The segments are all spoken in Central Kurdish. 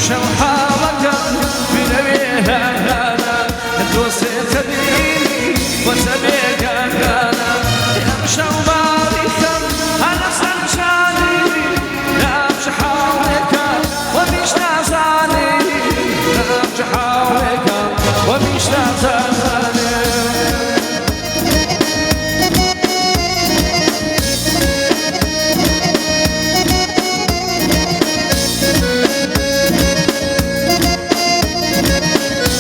ئیمشەو حاڵەکەم بینەوێ دۆستێ قەدیمی وەچە بێگانە ئەمشەو ماڵی خەم هەنە سەرشانی نام چ حاڵێکە وەمیش نازانێ نام چ حاڵێکە وەمیش نازانێ.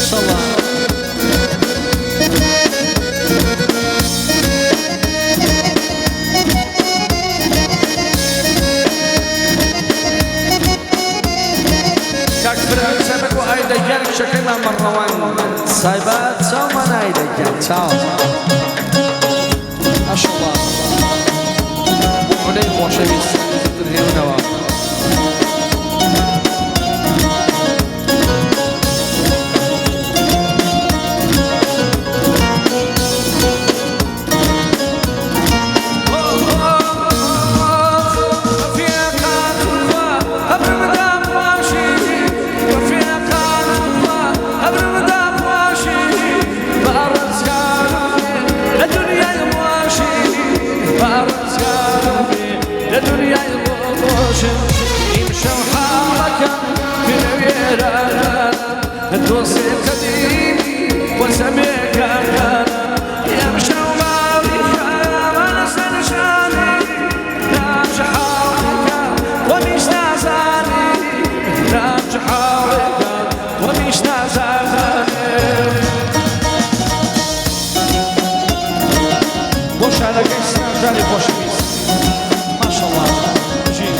ئینشەڵا. کاک فرە چەمک و ئایدە گیان کچەکەیمان مەڕەوان سایبە چاومان ئایدە گیان چاو. ماشەڵڵا بۆ عولەی خۆشەویست زووتر هێونەوە. دۆستێ قەدیمی وەسەمێکان ئەمشەو ماڵی خەمانە سەرشانی نام چ حاڵێکە وەمیش نازانێ نام چ حاڵێکە وەمیش نازانێ. بۆ شارەکەی سناژاری خۆشەویست ماشەڵڵا بژی.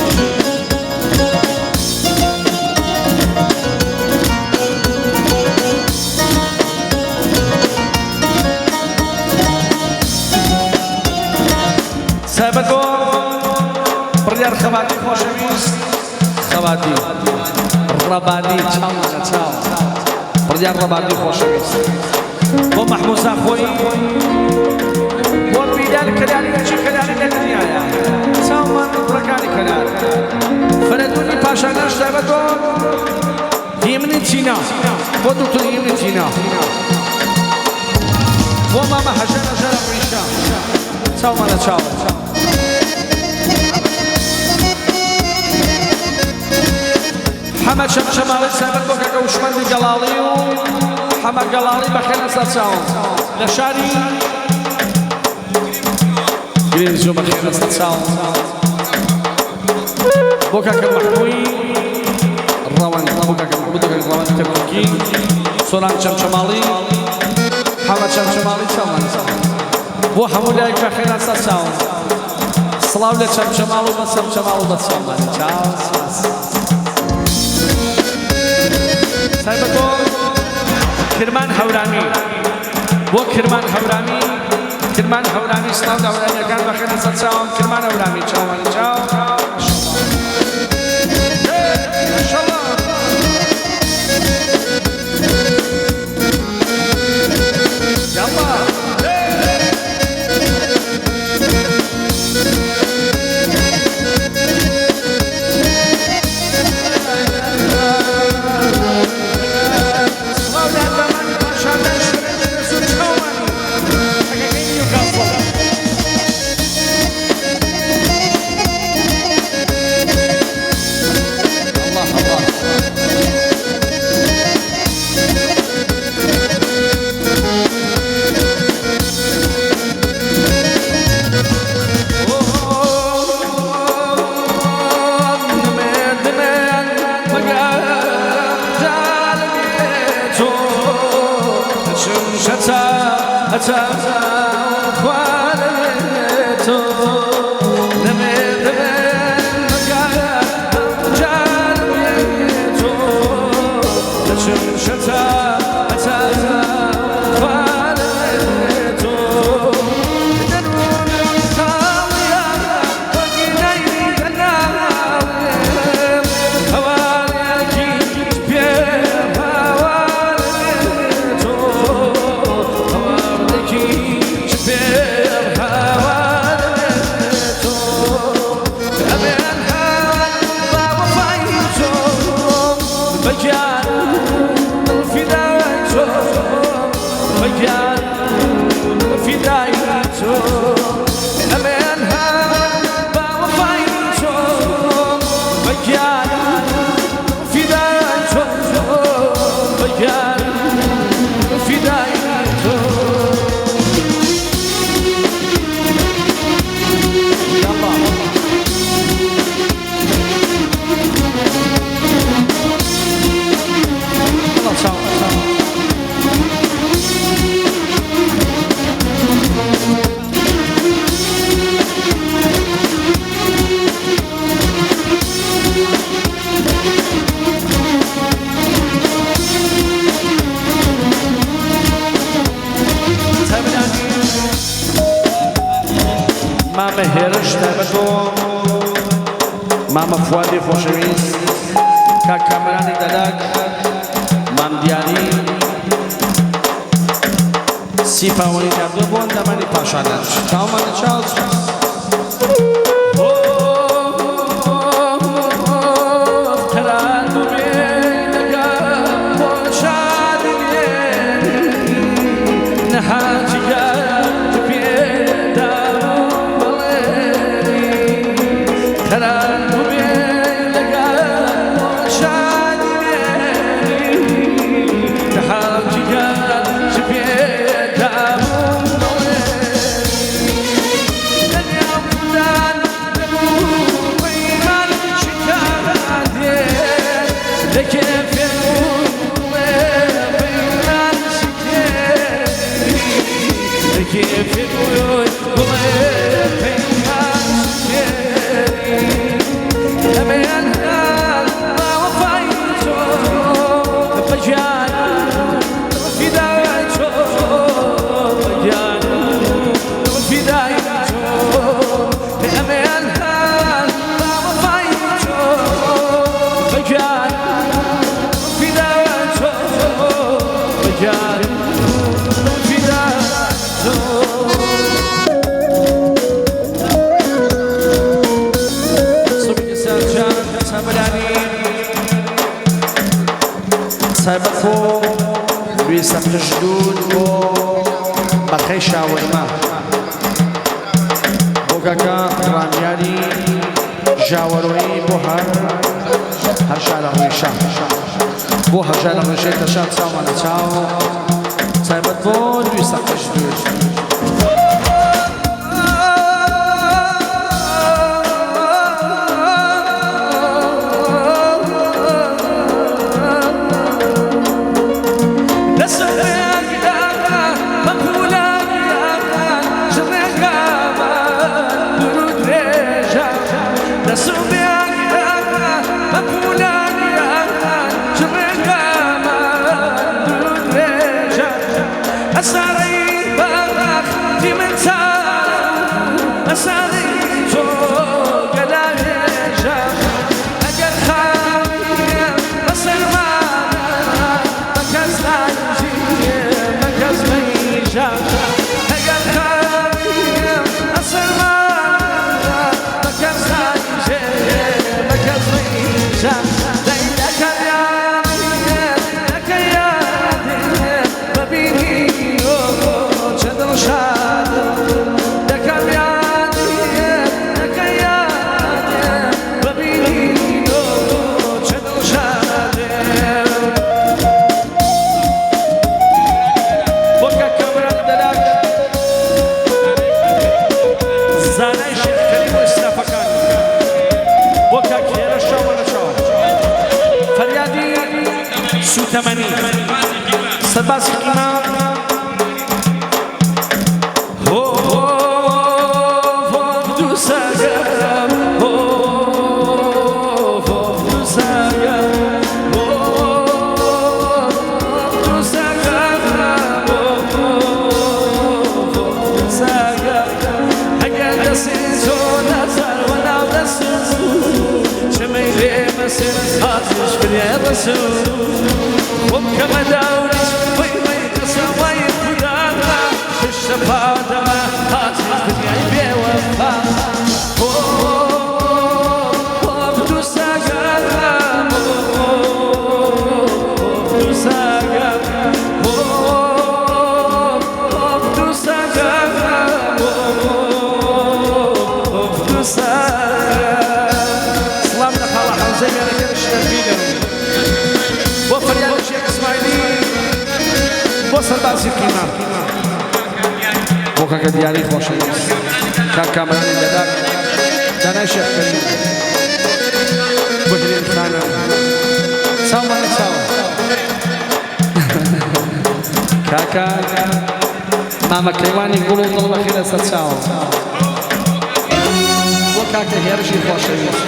تایبەت بۆ بڕیار خەباتی خۆشەویست خەباتی ڕەبانی چاومانە چاو بڕیار ڕەبانی خۆشەویست بۆ مەحموود زاخۆیی بۆ بیلال کەلاری چی کەلاری لە دنیایە چاومان کوڕەکانی کەلار فەرەدونی پاشانەش تایبەت بۆ هیمنی چینا بۆ دکتۆر هیمنی چینا بۆ مامە هەژار هەژارە ڕیشە چاومانە چاو. حەمە چەمچەماڵی تایبەت بۆ کاکە وشمەندی گەڵاڵی و حەمە گەڵاڵی بەخێرە سەر چاوم لە شاری گرێزۆ بەخێرە سەر چاوم بۆ کاکە مەحمووی ڕەوەند بۆ کاکە مەحموود ڕەوەند کەرکوکی سۆران چەمچەماڵی حەمە چەمچەماڵی چاومان بۆ هەموو لایەک بەخێرە سەر چاوم سڵاو لە چەمچەماڵ و بە چەمچەماڵ و بە چاومان چاو سپاس. تایبەت بۆ کرمان هەورامی بۆ کرمان هەورامی کرمان هەورامی سڵاو لە هەورامیەکان بەخێرە سەر چاوم کرمان هەورامی چاوانی چاو. ماشەڵڵا. یاڵڵا. سڵاو لە ئەندامانی پاشاندان شوێنی سوور چاومانی تەکەکەی نیوکاسڵ. الله الله. Thank you. هێرش تایبەت بۆ مامە فوادی خۆشەویست، کاک کامەرانی دەلاک، مام دیاری سی پاوەنی ناردووە بۆ ئەندامانی پاشانەج. چاومانە چاو سوپاس. قەرار ببێ لەگەڵ خۆشانی بێنی نەهاجیگەر پێدام بەڵێنی قەرار ببێ لەگەڵ خۆشانی بێنی نەهاجیگەر پێدام بەڵێنی لەنێو خودان دەبوو پەیمان شکاندێ لەکێ فێربوو پەیمان شکێنی لەکێ فێربووی بڵێ پەیمان شکێنی ئەمەیان هەر باوەفای تۆ بەگیان فیدای تۆ بەگیان فیدای تۆ ئەمەیان هەر باوەفای تۆ بەگیان فیدای تۆ بەگیان فیدای تۆ. سوبی سەرجان سەبرانی تایبەت بۆ لویسە قژدود بۆ بەخەی شاورما بۆ کاکە ڕامیاری ژاوەرۆیی بۆ هەر هەرژارە ڕێشە بۆ هەژارە ڕێشەی تەشار چاومانە چاو تایبەت بۆ لویسە قژدود. بۆ کاک کامەرانی دەلاک، زانای شێخ کەریم و ئیسرافەکان، بۆ کاک هێرە شاوانە چاوە فەریادی سوتەمەنی سەربازی قیمە هۆ دووسەگەم هۆ دووسەگەم هۆ دووسەگەم هۆ دووسەگەم ئەگەر دەستی تۆ نەزەر وەناو دەستم چمەی لێ مەسێ هاتش برێ ڕەسوو خۆم کەمە داوریش وەی وەی قەسەوەی خودا پشتە پادەمە هاتش دنیای بێوەفا هۆ دووسەگەم هۆ دووسەگەم هۆ دووسەگەم هۆ دووسەگەم. سڵام لە خاڵە حەمزەی مێرەکەش دەربینم بۆ فەریاد شێخ ئیسماعیلی بۆ سەربازی قیمە بۆ کاکە دیاری خۆشەویست کاک کامەرانی دەداک دانای شێخ کەریم بۆ هێرین خانم چاومانە چاو کاکە مامە کەیوانی گوڵ و دڵ بەخێرە سەر چاو بۆ کاکە هێرشی خۆشەویست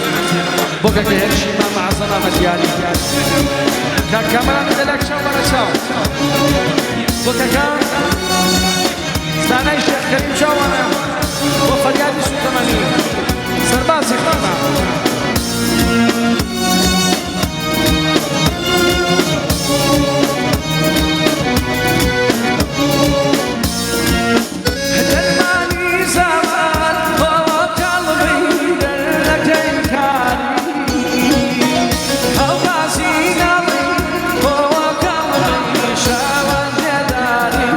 بۆ کاکە هێرشی مامە عەزە مامە دیاری کاک کامەرانی دەلاک چاومانە چاو بۆ کاکە زانای شێخ کەریم چاوانە. بۆ فەریادی سوتەمەنی سەربازی خەمە. دەرمانی زامان بۆ قەڵبی دەردەکەی کاری هەوڕازی ناڵی بۆ قەڵبی شاوان دێداری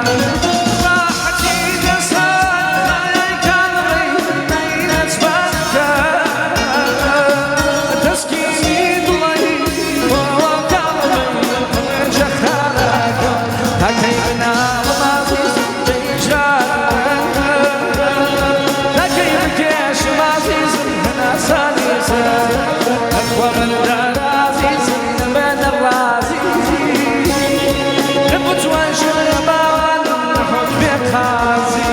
ڕاحەتی دەسان قەڵبی نەچبانکە تەسکینی دڵی بۆ قەڵبی ڕێژە خارەکە تاکەی بناڵم ئازیز تاکەی بکێشم ئازیزم هەناسانی سەر ئەخوا بەردار ئازیزم بەدە ڕازی بتوان ژنە باوانم لە حوکمێ قازی.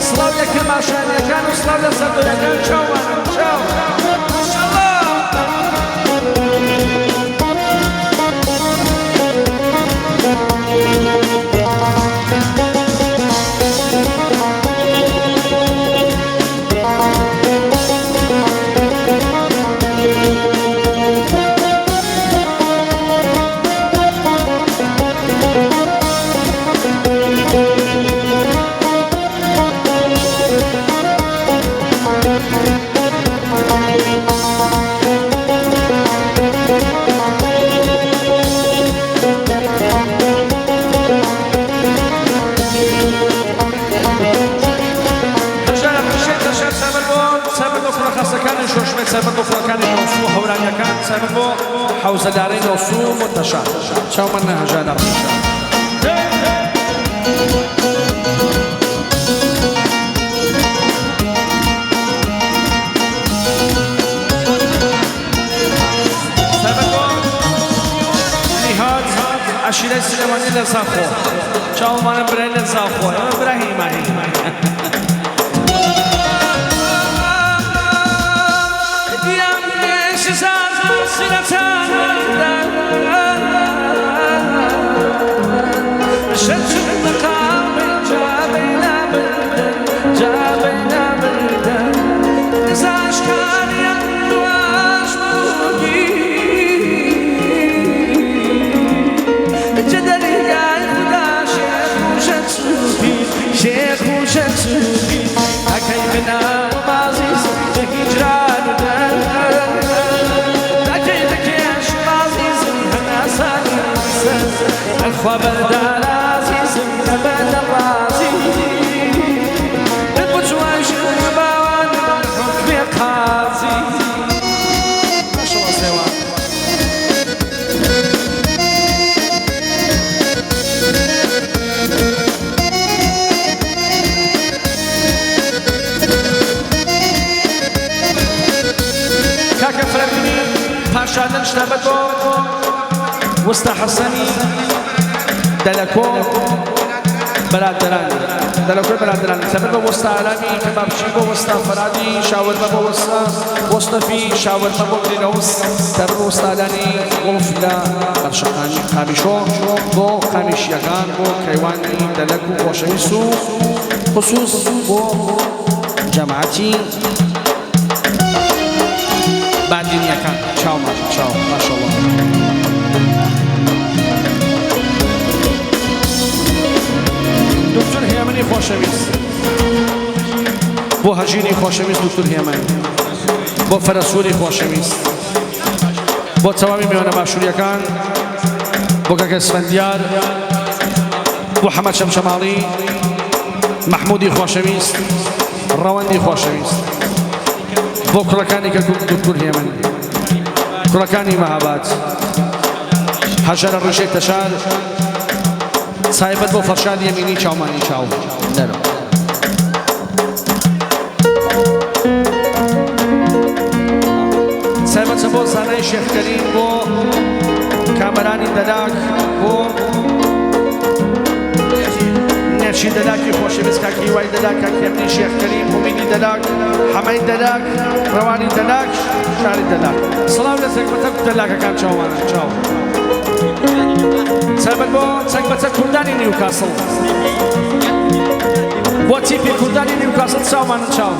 سڵاو لە کرماشانیەکان و سڵاو لە سەردۆیەکان. چاومانم چاو ماشەڵڵا. هەژارە پشێت هەژار سەبر بۆ سەبر بۆ کوڕە خەسەکانی شۆشمێ، سەبر بۆ کوڕەکانی نۆسو هەورانیەکان، سەبر بۆ حەوزەدارەی نۆسو متەشا. چاومان نە هەژارە ڕیشە. سەبر بۆ نیهاد عەشیرەی سلێمانی لە زاخۆ. چاومانە برای لە زاخۆ، ئێمە براهیمانی. شێخ و شەچووی ئەکەی بناو مازیز لە هیجران دەکەی دەکێش مازیزم هەناسانی سەر ئەخوا بەردار ئازیزم ئەبەدە ڕازی بچوان ژن باوان حوکمی قازی. ماشەڵڵا سێوان. کاکە فرەبینی پاشادن شتەبەت بۆ وستا حەسەنی دەلەکۆ بەرادەرانی دەلەکۆی بەرادەرانی، سەبەر بە وەستا ئارامی کەبابچی، بۆ وەستا فەرادی شاوەرمە، بۆ وەستا وەستەفی شاوەرمە، بۆ گرینەوس سەبەر بۆ وەستادانی گوڵف لە بەرشەقانی قامیشۆ، بۆ قامیشیەکان، بۆ کەیوانی دەلەک و خۆشەویست و خصوص بۆ جەماعەتی بادینیەکان. چاومان چاو ماشەڵڵا. دکتۆر هێمنی خۆشەویست، بۆ هەژینی خۆشەویست دکتۆر هێمن، بۆ فەرەسووری خۆشەویست، بۆ تەواوی میوانە باشووریەکان، بۆ کاکە ئەسفەندیار، بۆ حەمەد شەمشەماڵی، مەحموودی خۆشەویست، ڕەوەندی خۆشەویست، بۆ کوڕەکانی کەرکوک دکتۆر هێمن، کوڕەکانی مەهاباد، هەژارە ڕیشەی تەشار، سایبەت بۆ فەرشاد یەمینی. چاومانی چاو نەرم. سایبەتە بۆ زانای شێخ کەریم، بۆ کامەرانی دەلاک، بۆ نێچی دەلاکی خۆشەویست، کاک هیوای دەلاک، کاک هێمنی شێخ کەریم، ئومیدی دەلاک، حەمەی دەلاک، ڕەوانی دەلاک، شاری دەلاک. سڵاو لە تەک بە تەک دەلاکەکان. چاومانە چاو. تایبەت بۆ چەک بەچەک کوردانی نیوکاسڵ بۆ تیپی کوردانی نیوکاسڵ چاومانن چاو.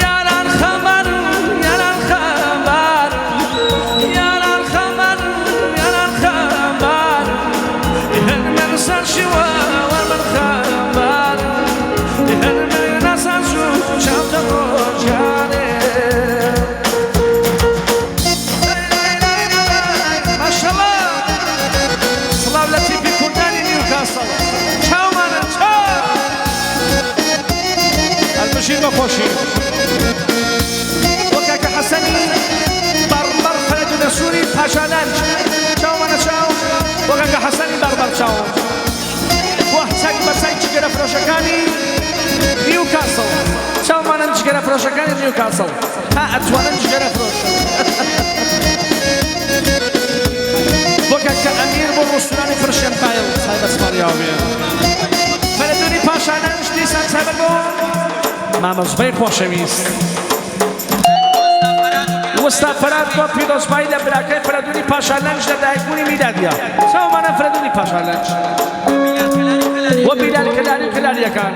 یاران خەمبار یاران خەمبار یاران خەمبار یاران خەمبار هەر من سەر شیوە من خەمبار هەر من ناسان چوو چاوتە ڕۆژگارێ. ماشەڵڵا سڵاو لە تیپی کوردانی نیوکاسڵ چاومانن چاو. هەر بژین بە خۆشی بۆ کاکە حەسەنی بەڕبەڕ فەرەدونە سووری پاشانانج چاومانە چاو. بۆ کاکە حەسەنی بەڕبەڕ چاو. بۆ چەک بە چەک جگەرە فرۆشەکانی نیوکاسڵ چاومانن جگەرە فرۆشەکانی نیوکاسڵ تا ئەتوانن جگەرە فرۆشن. بۆ کاکە ئەمیر بۆ ڕۆستورانی پرشێن پایل تایبەت ماریاو بێ فەرەدونی پاشانانج دیسان تایبەت بۆ مامە زوبەیر خۆشەویست وەستا فەرات بۆ پیرۆزبایی لە براکەی فەرەدونی پاشالەنج لە دایکبوونی میلادیە چاومانە فەرەدونی پاشالەنج بۆ بیلال کەلاری و کەلاریەکان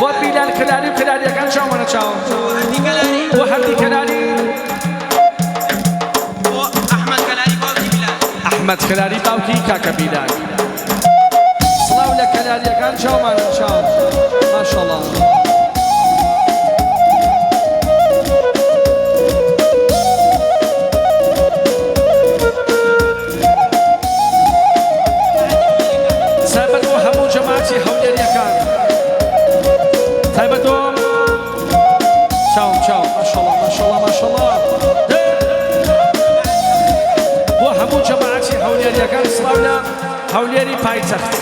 بۆ بیلال کەلاری و کەلاریەکان چاومانە چاو بۆ هەردی کەلاری ئەحمەد کەلاری باوکی کاکە بیلال سڵاو لە کەلاریەکان چاومانە چاو ماشەڵڵا. تایبەت بۆ هەموو جەماعەتی هەولێریەکان تایبەت بۆ چاوم چاو ماشەڵڵا ماشەڵڵا ماشەڵڵا بۆ هەموو جەماعەتی هەولێریەکان سڵاو لە هەولێری پایتەخت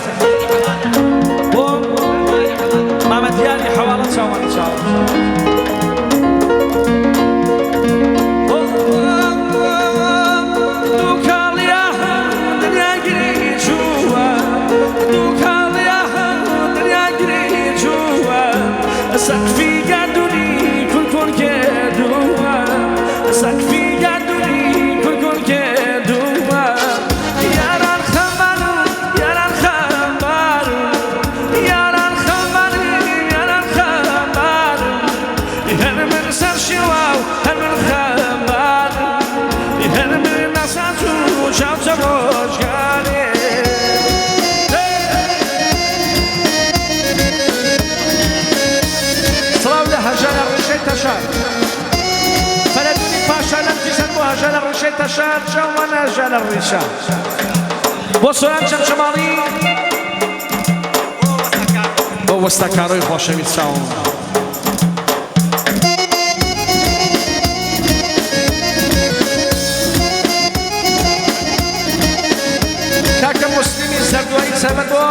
بۆ مامە دیاری حەواڵە چاوان چاو. سەقفی گردونی کل کل کردووە سەقفی گردونی کل کل کردووە یاران خەمبار یاران خەمبار یاران خەمبار یاران خەمبار هەر من سەر شێوا و هەر من خەمبار هەر من ناسان چوو چاوچە ڕۆژگارێ. سڵاو لە هەژارە ڕیشەی تەشار فەرەدونی پاشالەم دیسان بۆ هەژارە ڕیشەی تەشار چاومانە هەژارە ڕیشە بۆ سۆران چەمچەماڵی بۆ وەستاکارۆی خۆشەویست چاوم. کاکە مسلمی زەردوایی تایبەت بۆ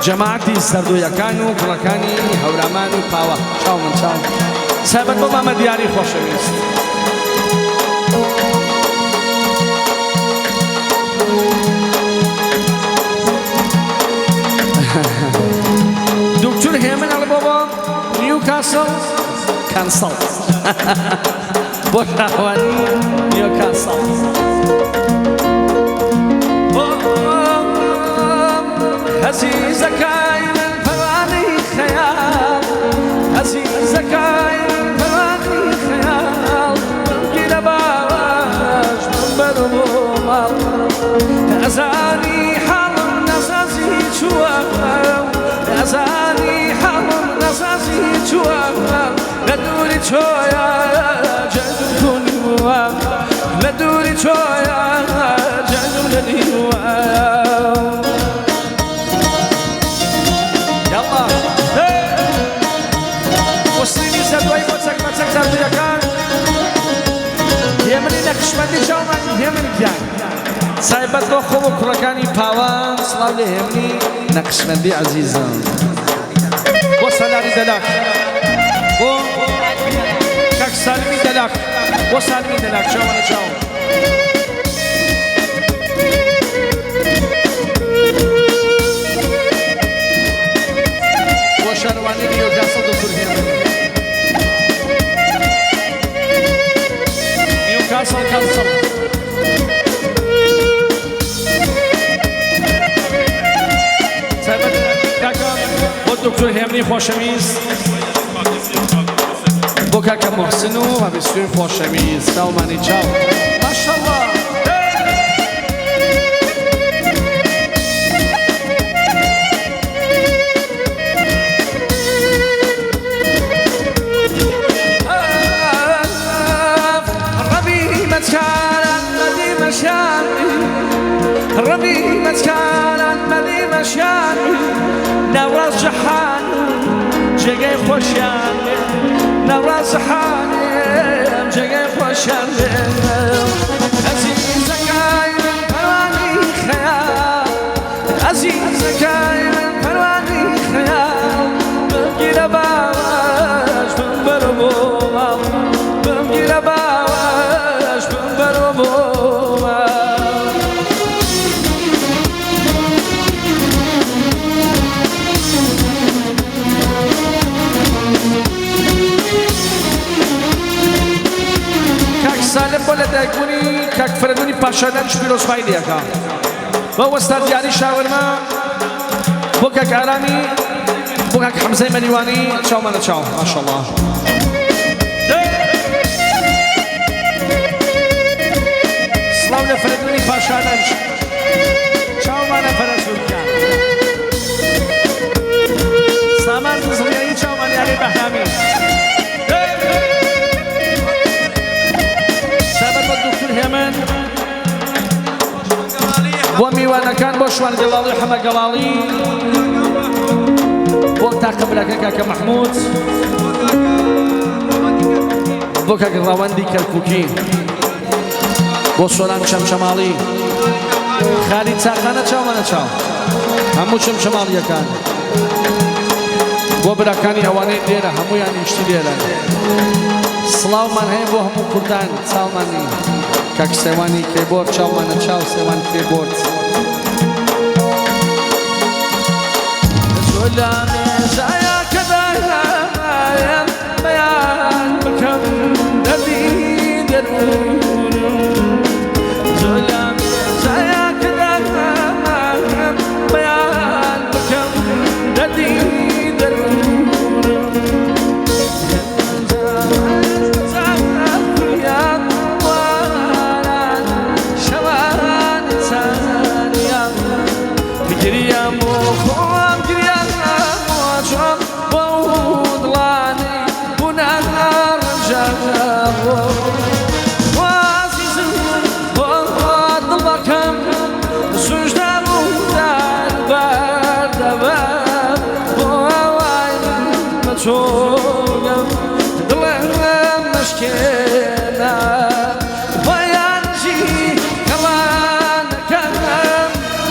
جەماعەتی زەردویەکان و کوڕەکانی هەورامان و پاوە چاو من چاو تایبەت بۆ مامە دیاری خۆشەویست. دکتۆر هێمن ئەڵێ بۆ بۆ نیوکاسڵ کانسڵ بۆ شاوانی نیوکاسڵ. عەزیزەکای من پەروانەی خەیاڵ عەزیزەکای من پەروانەی خەیاڵ بمگیرە باوەش بمبەرە بۆ ماڵ ئەزانی حاڵم نەسازی چووە ئەزانی حاڵم نەسازی چووە لە دووری تۆیا جەردم کونووە لە دووری تۆیا جەردم لە دیوە. یاڵڵا مسلمی زەردوایی بۆ چەک بە چەک زەردویەکان هێمنی نەخشمەندی چاومان هێمن گیان تایبەت بۆ خۆم و کوڕەکانی پاوان سڵاو لە هێمنی نەخشمەندی عەزیزم بۆ سەلاری دەلاک بۆ کاک سالمی دەلاک بۆ سالمی دەلاک چاوانە چاو. بۆ شارەوانی نیوکاسڵ دکتۆر هێمن نیوکاسڵ کانسڵ. دکتۆر هێمنی خۆشەویست، بۆ کاکە محسن و هەبیسوی خۆشەویست. چاومانی چاو ماشەڵڵا. ڕەبی مەچکاران مەدی مەشان ناوڕاست جەهان جێگەی خۆشیان بێ، ناوڕاست جەهان جێگەی خۆشیان بێ. عەزیزەکای من پەروانی خەیاڵ، عەزیزەکای من پەروانی خەیاڵ، بمگیرە باوەش بمبەرە بۆ ماڵ، بمگیرە باوەش بمبەرە بۆ ماڵ. کاک سالم بۆ لەدایکبوونی کاک فەرەدونی پاشادانیش پیرۆزخوای لێکا. بۆ وەستا دیاری شاورما، بۆ کاک ئارامی، بۆ کاک حەمزەی مەلیوانی. چاومانە چاو ماشەڵڵا. سڵاو لە فەرەدونی پاشادانیش. چاومانە فەرەسوورکیان. سامان دزڵیایی چاومان یاری بەهرامی. سابەت بە دکتور هێمن، بۆ میوانەکان، بۆ شوان گەڵاڵی، حەمە گەڵاڵی، بۆ تاقە براکە کاکە مەحموود، بۆ کاکە ڕەوەندی کەرکووکی، بۆ سۆران چەمچەماڵی، خالید چاخانە. چاومانە چاو هەموو چەمچەماڵیەکان، بۆ براکانی ئەوانەی لێرە هەمویان نیشتی لێرە. سڵاومان هەیە بۆ هەموو کوردان. چاومانی کاک سێوانی کێبۆرد. چاومانە چاو سێوان کێبۆرد. بەیان بکەم دەردی دەروونم، بەیان بکەم دەردی دەروونم. شەوان چانیان گریام بۆ خۆم، گریام بۆ چۆم، بۆ دڵانی بوونە ڕەنجە. وازیزم بۆ دڵەکەم سوژدار و دار بەردەبەم، بۆ ئەوای بەچۆگەم دڵم مشکێنە، بۆیانجی کەڵانەکەم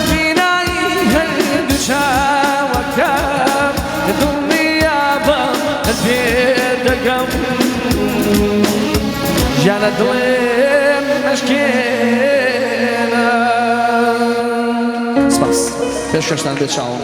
بینایی هەردوو چاوەکەم، دڵنیابم پێدەگەم ژیانە دڵێم مشکێنە. سپاس، پێشکەشتان بێ چاوم.